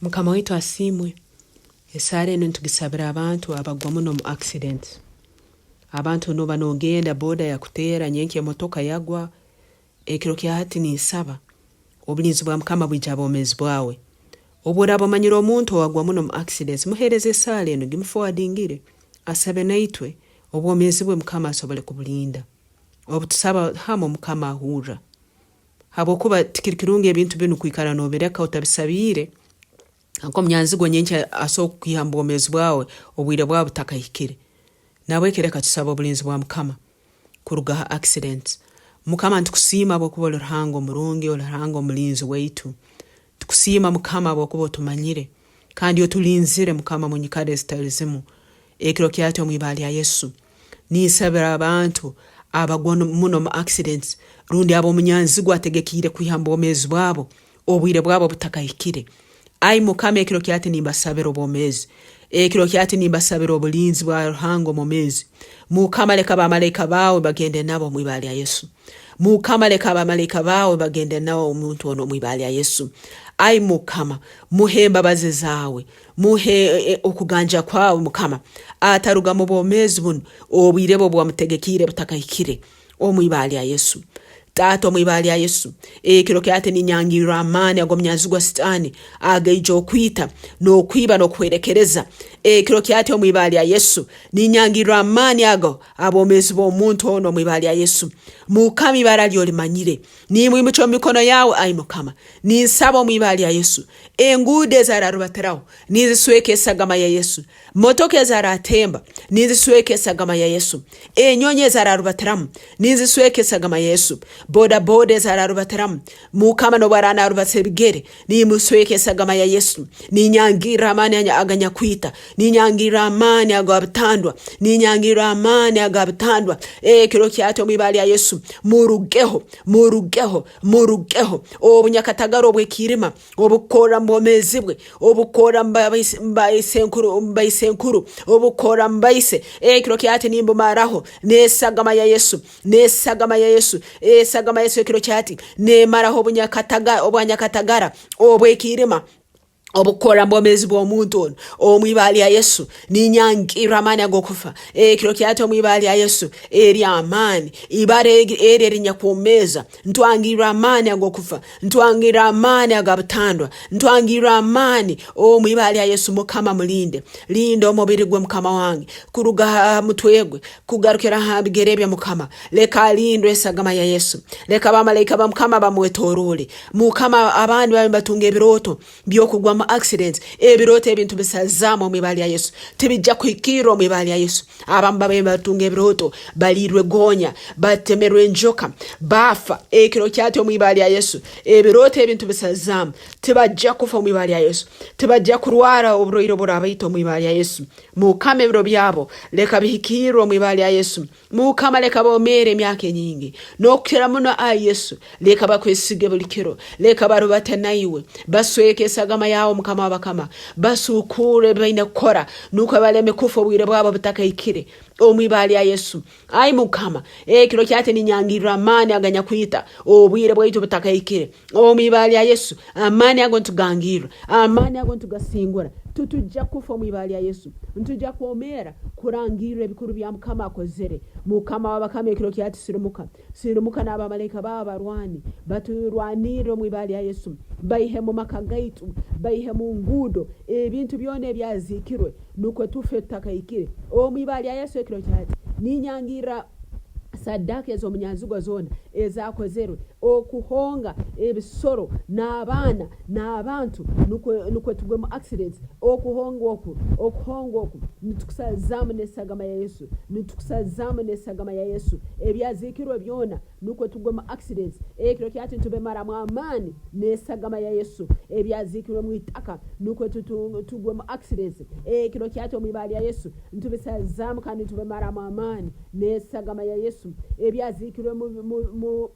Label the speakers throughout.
Speaker 1: Mukama waitu asiimwe. Esaara enu nitugisabira abantu abagwa muno omu accidents. Abantu noba nogenda boda yakuteera nyenkya emotoka yagwa, ekiro kya hati ninsaba obulinzi bwa Mukama bwije ha bwomeezi bwawe. Obu oraaba omanyire omuntu owagwa muno omu accidents muheereze esaara enu gimufowadingire asabe naitwe obwomeezi bwe Mukama asobole kubulinda. Obu tusaba hamu Mukama ahurra. Habwokuba tikiri kirungi ebintu binu kwikara nobireka otabisabiire, nk'omunyanzigwa nyenkya asobora kukwiha omu bwomeezi bwawe obwire bwawe butakahikire. Nahabweki leka tusabe obulinzi bwa Mukama kuruga ha accidents. Mukama nitukusiima habwokuba oli Ruhanga omurungi, oli Ruhanga omulinzi waitu. Tukusiima Mukama habwokuba otumanyire kandi otulinzire Mukama omu nyikara ezitali zimu. Ekiro kyati omu ibara lya Yesu, ninsabira abantu abagwa muno omu accidents rundi ab'omunyanzigwa ategekiire kwiha omu bwomeezi bwabo obwire bwabo butakahikire. Ai Mukama ekiro kyati nimbasabira obwomeezi. Ekiro kyati nimbasabira obulinzi bwa Ruhanga omwomeezi. Mukama leka bamalaika baawe bagende nabo omu ibara lya Yesu. Mukama leka abamalaika baawe bagende nawe omuntu onu omu ibara lya Yesu. Ai Mukama muhe embabazi zaawe, muhe e, e, okuganja kwawe Mukama, ataruga mu bwomeezi bunu obwire bwe obuwamutegekiire butakahikire omu ibara lya Yesu. Taata omu ibara lya Yesu, ekiro kyati ninyangirra amaani ag'omunyanzigwa Sitaani agaija okwita n'okwiba n'okuhwerekereza. Ekiro kyati omu ibara lya Yesu ninyangirra amaani ago abomezi b'omuntu onu omu ibara lya Yesu. Mukama ibara lye olimanyire. Nimwimukya omu mikono yawe ai Mukama. Ninsaba omu ibara lya Yesu enguudo ezararubatiraho ninzisweka esagama ya Yesu. Motoka ezaratemba ninzisweka esagama ya Yesu. Enyonyi ezararubatiramu ninzisweka esagama ya Yesu. Boda boda ezararubatiramu Mukama nobu aranarubatisa ebigere nimusweka esagama ya Yesu. Ninyangirra amaani aganyakwita, ninyangirra amaani aga butandwa, ninyangirra amaani aga butandwa. Ekiro kyati omu ibara lya Yesu murugeho, murugeho, murugeho. Obunyakatagara obw'ekiirima obukukorra mu bwomeezi bwe, obukukorra mu baisenkuru, obukukorra mu baise, ekiro kyati nimbumaraho n'esagama ya Yesu, n'esagama ya Yesu, esagama ya Yesu ekiro kyati nemaraho obwanyakatagara obw'ekiirima obukukora mu bwomeezi bw'omuntu onu omu ibara lya Yesu. Ninyangirra amaani ag'okufa ekiro kyati omu ibara lya Yesu ery'amaani, ibara eri erinyakwomeeza. Ntwangirra amaani ag'okufa, ntwangirra amaani aga butandwa, ntwangirra amaani omu ibara lya Yesu. Mukama mulinde, linda omubiri gwe Mukama wange kuruga ha mutwe gwe kugarukira ha bigere bye Mukama. Leka alindwe esagama ya Yesu, leka bamalaika ba Mukama bamwetoroole. Mukama abandi babe nibatunga ebirooto by'okugwa mu accidents, ebirooto ebi nitubisazaamu omu ibara lya Yesu, tibijja kuhikirra omu ibara lya Yesu. Abamu babaire nibatunga ebirooto baliirwe gonya, batemerwe enjoka, baafa. Ekiro kyati omu ibara lya Yesu, ebirooto ebi nitubisazaamu, tibajja kufa omu ibara lya Yesu, tibajja kurwara oburwaire oburabaita omu ibara lya Yesu. Mukama ebiro byabo leka bihikirre omu ibara lya Yesu. Mukama leka bomeere emyaka enyingi n'okukira muno, ai Yesu, leka bakwesige buli kiro, leka barubate naiwe, basweke esagama yawe Mukama w'abakama, basuukurre ebi baine kukora nukwo baleme kufa obwire bwabo butakahikire, omu ibara lya Yesu. Ai Mukama, ekiro kyati ninyangirra amaani aganyakwita obwire bwaitu butakahikire, omu ibara lya Yesu. Amaani ago nitugangirra, amaani ago nitugasingura. Titujja kufa omu ibara lya Yesu, nitujja kwomeera kurangirra ebikuru bya Mukama akozere. Mukama w'abakama ekiro kyati sirimuka, sirimuka n'abamalaika baawe abarwani baturwanirre omu ibara lya Yesu, baihe mu maka gaitu, baihe mu nguudo ebintu byona ebyaziikirwe nukwo tufe tutakahikire. Omu ibara lya Yesu ekiro kyati ninyangirra sadaka ez'omunyanzigwa zoona ezakozerwe okuhonga ebisoro n'abaana n'abantu nukwo nukwo tugwemu accidents okuhonga oku okuhonga oku nitukusazaamu n'esagama ya Yesu nitukusazaamu n'esagama ya Yesu ebyaziikirwe byona nukwo tugwemu accidents ekiro kyati nitubimaramu amaani n'esagama ya Yesu ebyaziikirwe mu itaka nukwo tugwemu accidents ekiro kyati omu ibara lya Yesu nitubisazaamu kandi nitubimaramu amaani n'esagama ya Yesu ebyaziikirwe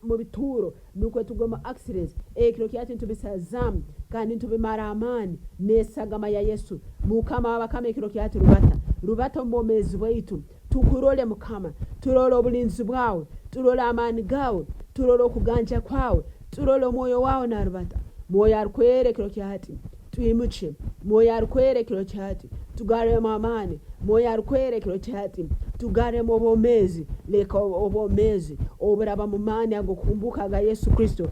Speaker 1: mu bituuro nukwo tugwe mu accidents ekiro kyati nitubisazaamu kandi nitubimara amaani n'esagama ya Yesu. Mukama w'abakama ekiro kyati rubata, rubata omu bwomeezi bwaitu tukurole Mukama, turole obulinzi bwawe, turole amaani gawe, turole okuganja kwawe, turole omwoyo wawe narubata. Mwoyo arukwera ekiro kyati. Twimukye. Mwoyo Arukwera ekiro kyahati, tugarremu amaani. Mwoyo Arukwera ekiro kyahati, tugarremu obwomeezi. Leka obwomeezi oburaba mu maani ag'okuhumbuuka aga Yesu Kristo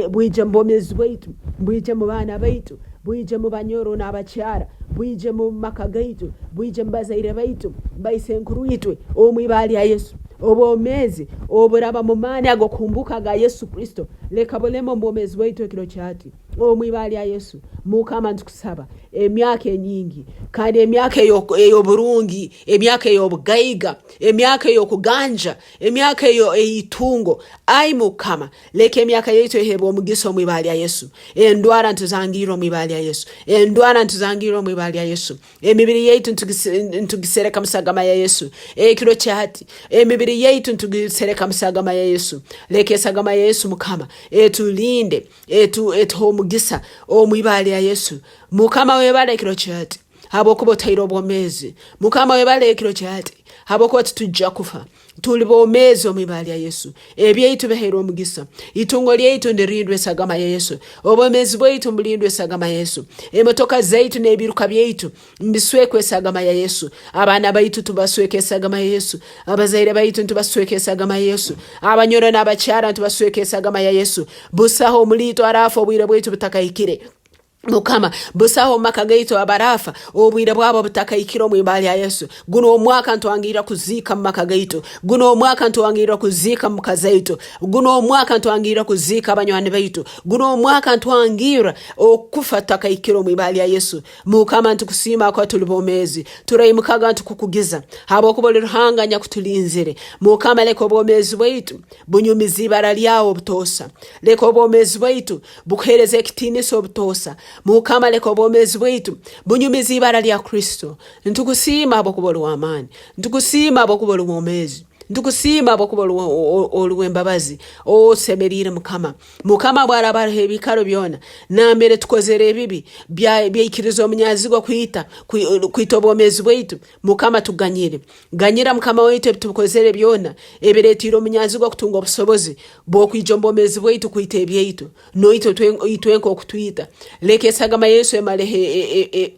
Speaker 1: bwije mu bwomeezi bwaitu, bwije mu baana baitu, bwije mu banyoro n'abakyara, bwije mu maka gaitu, bwije mu bazaire baitu, baisenkuru itwe, omu ibara lya Yesu. Obwomeezi oburaba mu maani ag'okuhumbuuka aga Yesu Kristo, leka buleme omu bwomeezi bwaitu ekiro kyahati. Omu ibara lya Yesu, Mukama nitukusaba emyaka enyingi kandi emyaka ey'oburungi, emyaka ey'obugaiga, emyaka ey'okuganja, emyaka ey'itungo. Ai Mukama, leka emyaka yaitu eheebwe omugisa omu ibara lya Yesu. Endwara ntuzangirre omu ibara lya Yesu. Endwara ntuzangirre omu ibara lya Yesu. Emibiri yaitu nitugisereka musagama ya Yesu. Ekiro kya hati emibiri yaitu nitugisereka musagama ya Yesu. Leka esagama ya Yesu Mukama etulinde, etu etuhe omugisa omu ibara lya Yesu. Mukama webale ekiro kya hati habwokuba otuhaire obwomeezi. Mukama webale ekiro kya hati habwokuba titujja kufa. Tuli bomeezi omu ibara lya Yesu. Ebyaitu bihairwe omugisa. Itungo lyaitu ndirindwa esagama ya Yesu. Obwomeezi bwaitu mbulindwa esagama ya Yesu. Emotoka zaitu n'ebiruka byaitu mbiswekwa esagama ya Yesu. Abaana baitu tubasweka esagama ya Yesu. Abazaire baitu ntubasweka esagama ya Yesu. Abanyoro n'abakyara ntubasweka esagama ya Yesu. Busaho omuliitwe araafa obwire bwaitu butakahikire. Mukama, busaho omu maka gaitu abaraafa obwire bwabo butakahikire omu ibara lya Yesu. Gunu omwaka ntwangirra kuziika mu maka gaitu. Gunu omwaka ntwangirra kuziika mu ka zaitu. Gunu omwaka ntwangirra kuziika abanywani baitu. Gunu omwaka ntwangirra okufa tutakahikire omu ibara lya Yesu. Mukama nitukusiima ahakuba tuli bomeezi. Turaimukaga nitukukugiza habwokuba oli Ruhanga anyakutulinzire. Mukama leka obwomeezi bwaitu bunyumize ibara lyawe obutoosa. Leka obwomeezi bwaitu bukuheereze ekitiinisa obutoosa. Mukama leka obwomeezi bwaitu bunyumize ibara lya Kristo. Nitukusiima habwokuba oli w'amaani. Nitukusiima habwokuba oli mwomeezi. Nitukusiima habwokuba oli w'embabazi. Osemeriire Mukama. Mukama bwaraaba haroho ebiikaro byona nambere tukozere ebibi byaikiriza omunyanzigwa kwita kwita obwomeezi bwaitu, Mukama tuganyire. Ganyira Mukama waitu ebitukozere byona ebiretiire omunyanzigwa kutunga obusobozi bw'okwija omu bwomeezi bwaitu kwita ebyaitu, noitwe itwenka okutwita. Leka esagama ya Yesu emaleho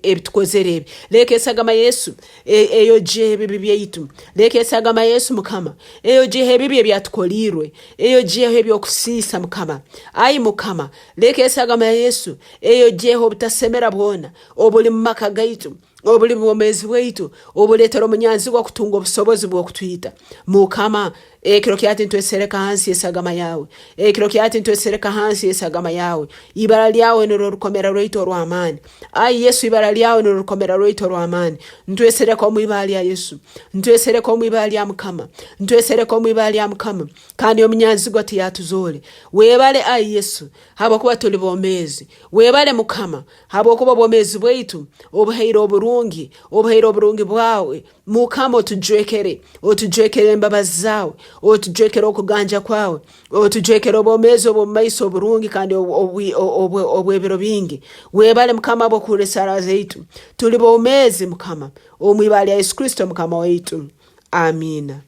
Speaker 1: ebitukozere ebi. Leka esagama ya Yesu eyogye ebibi byaitu. Leka esagama ya Yesu Mukama eyogyeho ebibi ebyatukoliirwe, eyogyeho eby'okusiisa Mukama. Ai Mukama, leka esagama ya Yesu eyogyeho obutasemera bwona obuli mu maka gaitu, obuli bwomeezi bwaitu obuleetera omunyanzigwa kutunga obusobozi bw'okutwita. Mukama, ekiro kyati ntwesereka hansi y'esagama yawe. Ekiro kyati ntwesereka hansi y'esagama yawe. Ibara lyawe nirwo rukomera rwaitu orw'amaani. Ai Yesu, ibara lyawe nirwo rukomera rwaitu orw'amaani. Ntwesereka omu ibara lya Yesu. Ntwesereka omu ibara lya Mukama. Ntwesereka omu ibara lya Mukama. Kandi omunyanzigwa tiyatuzoole. Webale ai Yesu, habwokuba tuli bomeezi. Webale Mukama, Habwokuba obwomeezi bwaitu obuhaire oburungi, obuhaire oburungi bwawe, Mukama otujwekere, otujwekere embabazi zaawe, otujwekere okuganja kwawe, otujwekere obwomeezi obw'omu maiso oburungi kandi obw'ebiro bingi. Webale Mukama habw'okuhurra esaara zaitu. Tuli bomeezi Mukama, omu ibara lya Yesu Kristo Mukama waitu. Amiina.